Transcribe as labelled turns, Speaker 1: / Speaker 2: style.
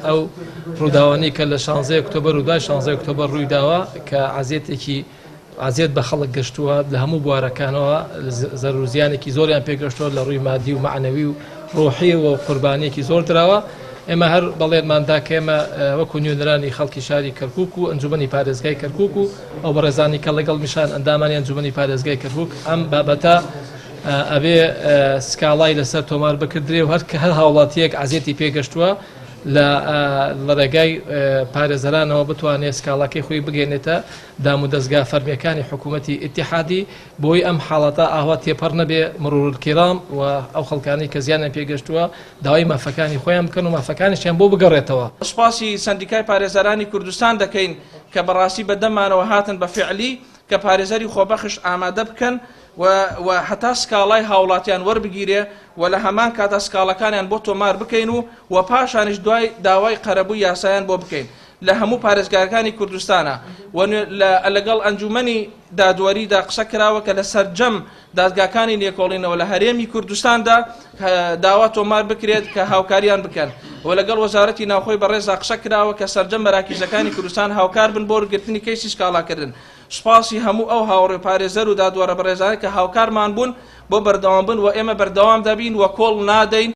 Speaker 1: ئەو ڕووداوانەی کە لە شانزەی ئۆکتۆبەر و دوای شانزەی ئۆکتۆبەر ڕوویداوە کە عەزیەتێکی عەزیەت بە خەڵک گەشتووە لە هەموو بوارەکانەوە زەرر و زیانێکی زۆریان پێگەشتووە لە ڕووی مادی و مەعنەوی و ڕۆحیەوە و قوربانیەکی زۆر دراوە. ئێمە هەر بەڵێنمان دا کە ئێمە وەکو نوێنەرانی خەڵکی شاری کەرکوک و ئەنجومەنی پارێزگای کەرکوک و ئەو بەڕێزانی کە لەگەڵ میشان ئەندامانی ئەنجومەنی پارێزگای کەرکوک ئەم بابەتە ئەبێ سکاڵای لەسەر تۆمار بکردرێ و هەر کە هەر هاوڵاتیەک عەزێتی پێگەشتووە لە لە ڕێگای پارێزەرانەوە بتوانێت سکاڵاکەی خۆی بگەێنێتە دامودەزگا فەرمیەکانی حکوومەتی ئیتیحادی بۆی ئەم حاڵەتە ئاوا تێپەڕ نەبێ مرور الکرام و ئەو خەڵکانەی کە زیانیان پێگەشتووە داوای مافەکانی خۆیان بکەن و مافەکانیشیان بۆ بگەڕێتەوە.
Speaker 2: سوپاسی سەندیکای پارێزەرانی کوردستان دەکەین کە بەڕاستی بە دەممانەوە هاتن بە فیعلی کە پارێزەری خۆبەخش ئامادە بکەن و و هەتا سکاڵای هاوڵاتیان وەربگیرێ و لە هەمان کاتا سکاڵەکانیان بۆ تۆمار بکەین و و پاشانیش دوای داوای قەرەبووی یاسایان بۆ بکەین لە هەموو پارێزگاکانی کوردستانە و لە لەگەڵ ئەنجومەنی دادوەریدا قسە کراوە کە لە سەرجەم دادگاکانی لێکۆڵینەوە لە هەرێمی کوردستاندا داوا تۆمار بکرێت کە هاوکاریان بکەن و لەگەڵ وەزارەتی ناوخۆی بەڕێزدا قسە کراوە کە سەرجەم مەراکیزەکانی کوردستان هاوکار بن بۆ گرتنی کەیسی سکاڵاکردن. سوپاسی هەموو ئەو هاوڕێ و پارێزەر و دادوەرە بەڕێزانە کە هاوکارمان بوون بۆ بەردەوام بوون و ئێمە بەردەوام دەبین و کۆڵ نادەین.